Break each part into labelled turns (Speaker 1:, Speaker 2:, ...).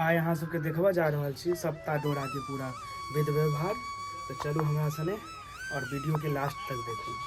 Speaker 1: आइ अहाँ सबके देखबऽ जा रहल छी सप्ता डोरा के पूरा विध व्यवहार। तऽ चलू हमरा सने और वीडियो के लास्ट तक देखू।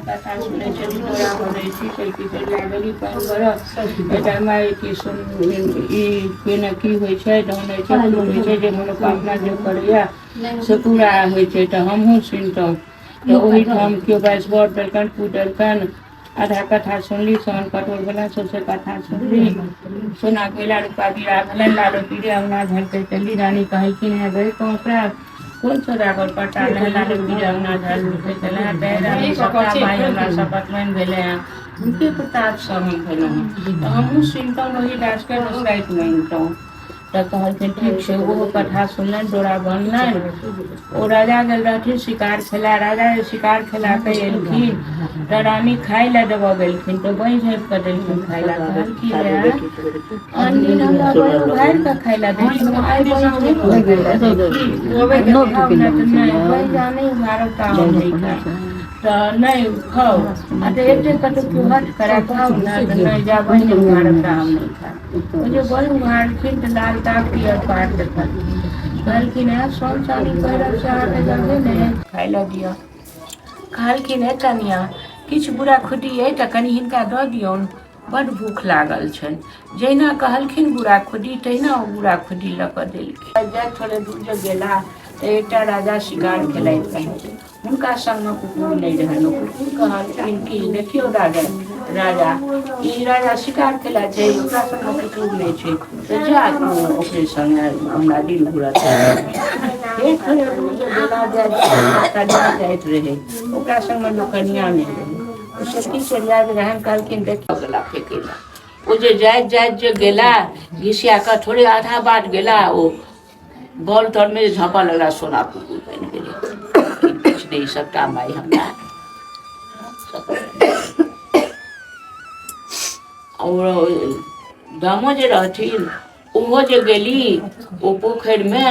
Speaker 2: कथा सुनै छै, डोरा बनै छी, चैती लागली पानि बरस एटा माय की सुन ई केना की होइ छै, ढंग होइ छै, फूल होइ छै, जे मनोकामना जे करैया से पूरा होइ छै। तऽ हमहूँ सुनितहुँ तऽ ओहिठाम केओ बाइस बर देलकनि, पू देलकनि, आधा कथा सुनली। सोहन कटोर बला सबसे कथा सुनली। सोना कोयला रूपा बीरा भेलनि, लालो पीरे अंगना झलकै चली। रानी कहलखिन हे गई ओकरा कोन सौदागर पटा लहे, लालो पीरे अंगना झलकै चले। तै रानी सबटा भाई हमरा शपथ मानि भेलै हँ, हुनके प्रतापसँ हम भेलहुँ हँ। तऽ हमहूँ सुनितहुँ ओहि दासके दोसराइत मानितहुँ। तऽ कहलखिन ठीक छै। ओहो कथा सुनलनि, डोरा बन्हलनि। ओ राजा गेल रहथिन शिकार खेला। राजा जे शिकार खेला कऽ एलखिन तऽ रानी खाय लए देबऽ गेलखिन तऽ बहि झाँपि कऽ देलखिन खाय लए। कहलखिन आन दिन हमरा बहि उघारि कऽ खाय लए दै छलहुँ, आइ बहि झाँपि कऽ खाय लए दै छी। नहि, बहि जा नहि उघारब तऽ हम नहि खायब। तऽ नहि खाउ आ तऽ एते कतौ केओ हट करा खाउ ने, तऽ नहि जा बहि नहि उघारब तऽ हम नहि खायब। ओ जे बहि उघारलखिन तऽ लाल ताग पियर पात देखलखिन। कहलखिन हे सोन चानी पहिरब से अहाँके जगहे नहि, खाय लए दिअ। कहलखिन हे कनिया, किछु बुरा खुद्दी अइ तऽ कनि हिनका दऽ दियौन, बड्ड भूख लागल छनि। जहिना कहलखिन बुरा खुद्दी, तहिना ओ बुरा खुद्दी लऽ कऽ देलखिन। जाइत थोड़े दूर जे गेला तऽ एकटा राजा शिकार खेलाइत रहथिन। हुनका संगमे कुकुर नहि रहनि। ओ कुकुर कहलखिन कि देखियौ राजा, राजा ई राजा शिकार खेला छै, ओकरा संगमे कुकुर नहि छै, तऽ जा ओकरे संगे हमरा दिन घुरत। फेर थोड़े दूर जे गेला, कनिया जाइत रहै, ओकरा संगमे लोकनिया नहि रहै। ओ सती चढ़िया जे रहनि, कहलखिन देखियौ गेला फेकै लए। ओ जे जाइत जाइत जे गेला घिसिया कऽ थोड़े आधा बाट गेला, ओ बॉल तरमे जे झाँपा लगला सोना कुकुर बनि गेलै। किछु नहि, सबटा माय हमरा। आओर दामो जे रहथिन, ओहो जे गेली ओ पोखरिमे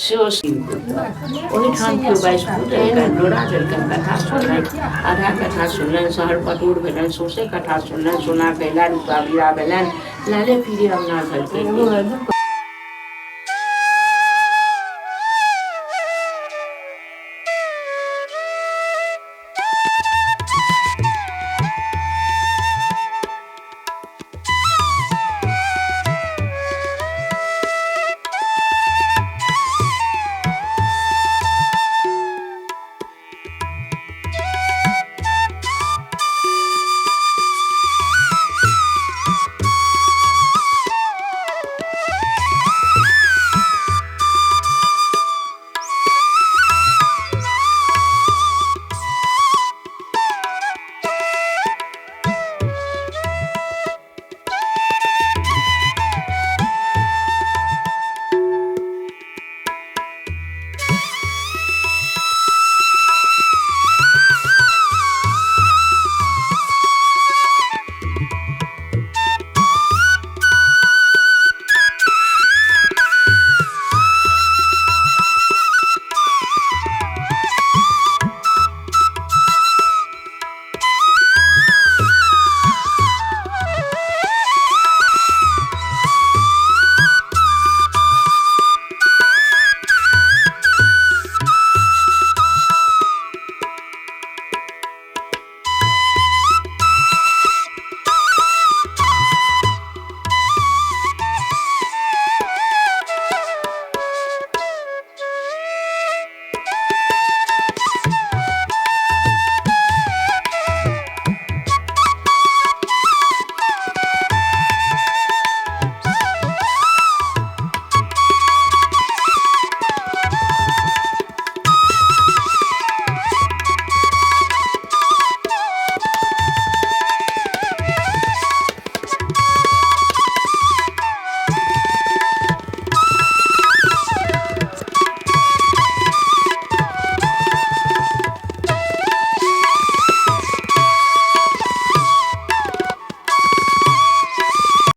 Speaker 2: सेहो ओहिठाम केओ बाइस देलकनि, डोरा देलकनि, कथा सुनलनि, आधा कथा सुनलनि। शहर पटोर भेलनि, सौँसे कथा सुनलनि। सोना कैला रूपा बीरा भेलनि, लाले पीरे अंगना झलकै।